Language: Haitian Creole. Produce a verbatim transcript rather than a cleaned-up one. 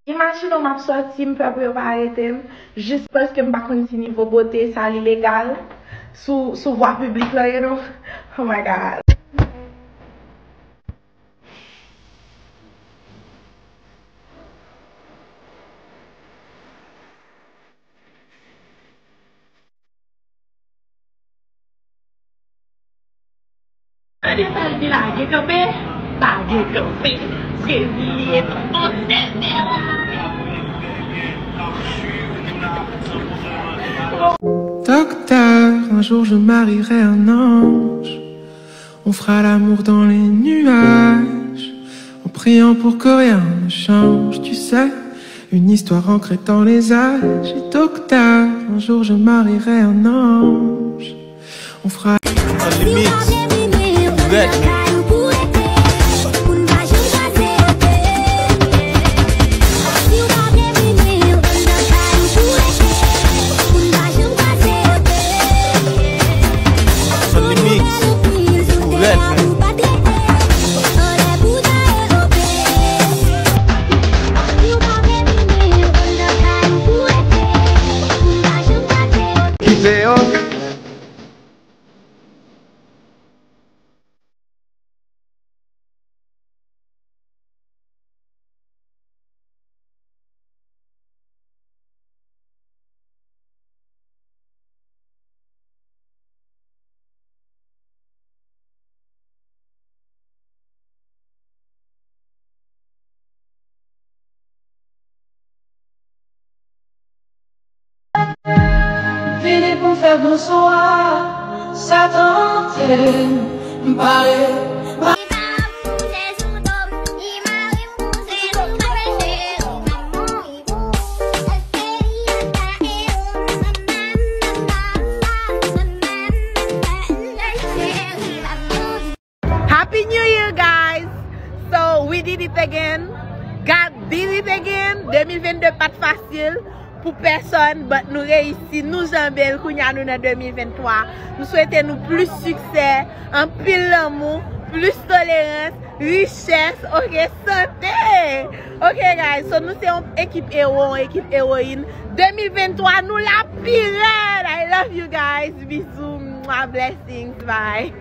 Imajine w m ap sòti, m pè pou yo pa arete m, jis paske m pa konn si nivo bote sa li legal sou, sou vwa piblik la, you know. Oh my God. Ann eseye di lage kanpe, pa gen kanpe. Brezilyen, on tèt de la. Docteur, un jour je marierai un ange. On fera l'amour dans les nuages, en priant pour que rien ne change. Tu sais, une histoire ancrée dans les âges. Et docteur, un jour je marierai un ange. On fera. Sans limite, ou rèd, Sans limite, ou rèd, man. Kite yo. Vini pou m fè bonswa, sa tante m pare. Happy New Year, guys! So, we did it again. God did it again. De mil vennde pa t fasil pou pèsonn, but nou reyisi, nou janbe l, kounye a nou nan de mil venntwa. M swete nou plis siksè, anpil lanmou, plis tolerans, richès, oke, sante! Oke, guys, so nou se yon ekip ewo, yon ekip ewoyin. De mil venntwa, nou la pi rèd! I love you guys. Bizou, mwa, blessings, bye.